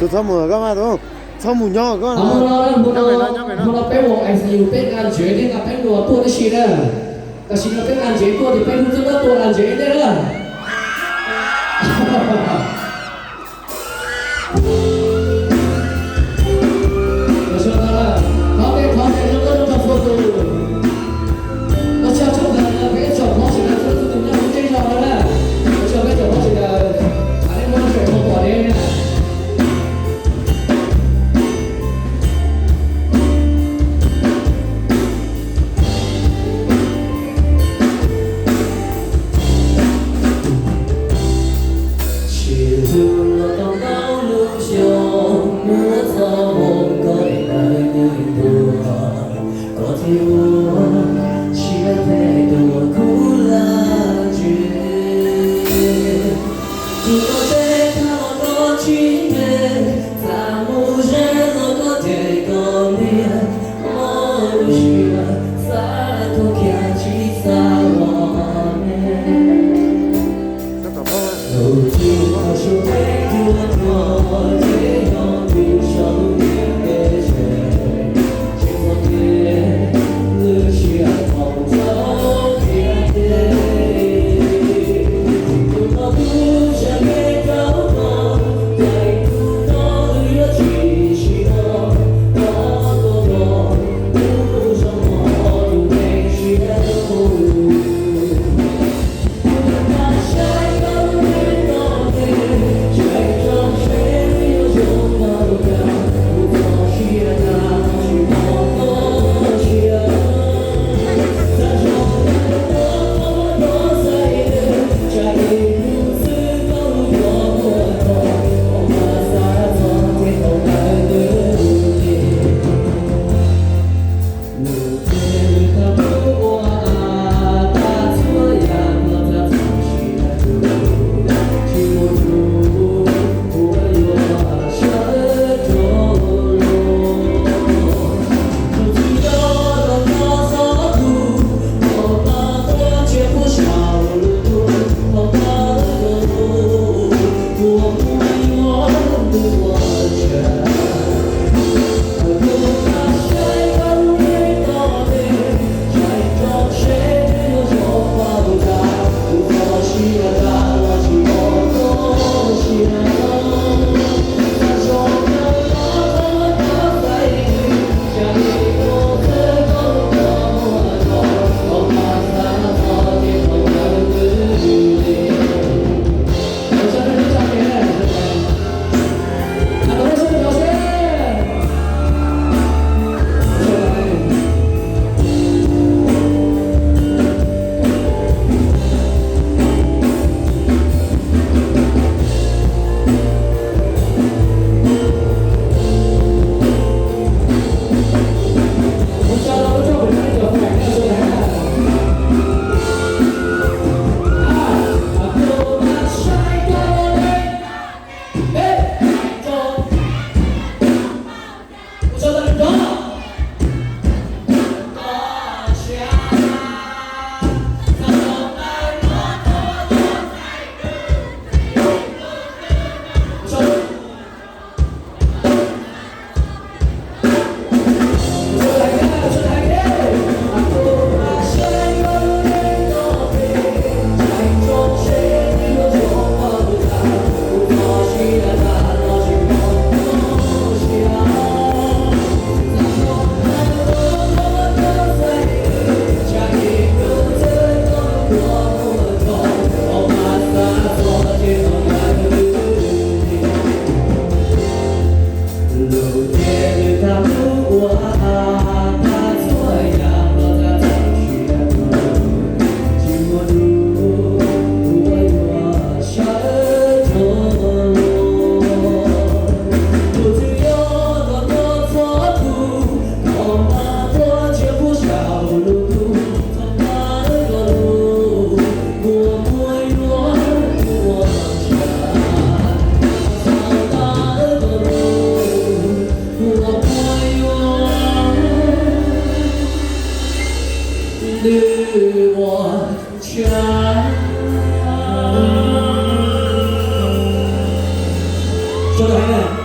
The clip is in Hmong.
Tus txhob mus koj mas, tus txhob mus nyob koj. Hnub no peb ua I C U peb nqa ntsev thiab nqa peb nua tuaj tib si na. Tam sim no peb nqa ntsev tuaj ces peb hlub txog koj tua nqa ntsev ntej na. Thov tes thov tes rau koj rau txhua tus. Ua tsaug tshaj plaws peb tsoom hmoob sawv daws txhua leej txhua tus nyob hauv zej zog no na. Ua tsaug peb tsoom hmoob sawv daws, thov nej muab tseem mus pom deb na. Tsis hlub los tau ntau lub xyoos, muab txoj hmoo koj daim ntawv nws ntuas, koj thiaj ua siab phem tuaj kuv laj ntseg. Tus koj teb thaj los koj tsis ntev, txaj mus ze los koj cem koj niam, mob lub siab xav tuag kiag tsis xav los me. Tus txiv tau suav peb tuaj tuag ces yog tus sau niam peb tsev, tsis muaj kev lwj siab thaum txoj kev teb. Tus no kuj tsa kev rau no, caij tus no wb yuav tsis sib noj, tos tus no kuj zoo mog tus neeg siab lug. Tso tay.